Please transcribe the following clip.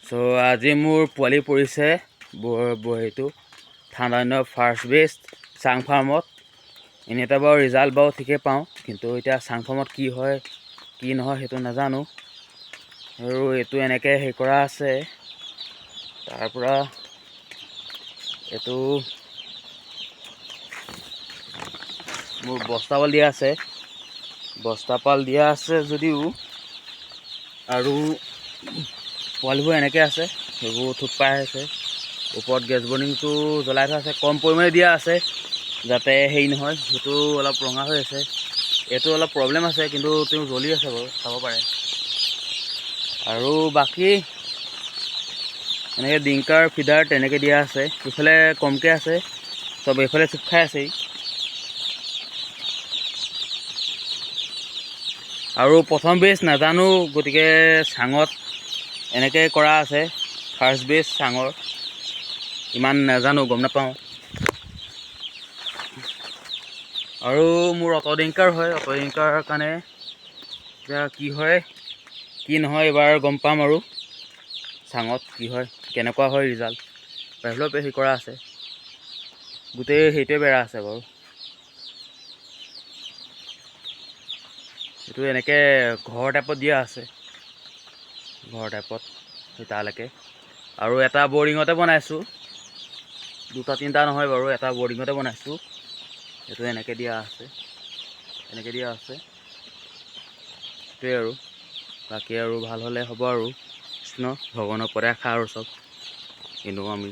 চ' আজি মোৰ পোৱালি পৰিছে সেইটো ঠাণ্ডা দিনৰ ফাৰ্ষ্ট বেষ্ট চাং ফাৰ্মত। এনেইতো বাৰু ৰিজাল্ট বাৰু ঠিকেই পাওঁ, কিন্তু এতিয়া চাং ফাৰ্মত কি হয় কি নহয় সেইটো নাজানো। আৰু এইটো এনেকৈ হেৰি কৰা আছে। তাৰপৰা এইটো মোৰ বস্তাপাল দিয়া আছে, বস্তাপাল দিয়া আছে যদিও আৰু পোৱালিবোৰ এনেকৈ আছে, সেইবোৰ থোপ পাই আছে। ওপৰত গেছ বৰ্ণিংটো জ্বলাই থোৱা আছে, কম পৰিমাণে দিয়া আছে যাতে হেৰি নহয়। সেইটো অলপ ৰঙা হৈ আছে, এইটো অলপ প্ৰব্লেম আছে, কিন্তু তেওঁ জ্বলি আছে বাৰু, চাব পাৰে। আৰু বাকী এনেকৈ ডিংকাৰ ফিডাৰ তেনেকৈ দিয়া আছে। ইফালে কমকৈ আছে, চব এইফালে চুপ খাই আছেই। আৰু প্ৰথম বেজ নাজানো, গতিকে চাঙত এনেকৈ কৰা আছে। ফাৰ্ষ্ট বেজ চাঙৰ ইমান নাজানো, গম নাপাওঁ। আৰু মোৰ অট' ডিংকাৰ হয়, অট' ডিংকাৰ কাৰণে এতিয়া কি হয় কি নহয় এইবাৰ গম পাম আৰু চাঙত কি হয় কেনেকুৱা হয় ৰিজাল্ট। বাহিৰলৈও হেৰি কৰা আছে, গোটেই সেইটোৱে বেৰা আছে বাৰু। এইটো এনেকৈ ঘৰ টাইপত দিয়া আছে, ঘৰ টাইপত সেই তালৈকে। আৰু এটা বৰিঙতে বনাইছোঁ, দুটা তিনিটা নহয় বাৰু, এটা বৰিঙতে বনাইছোঁ। এইটো এনেকৈ দিয়া আছে, এনেকৈ দিয়া আছে, সেইটোৱে আৰু। বাকী আৰু ভাল হ'লে হ'ব আৰু, কৃষ্ণ ভগৱানৰ ওপৰতে আশা আৰু চব। কিন্তু আমি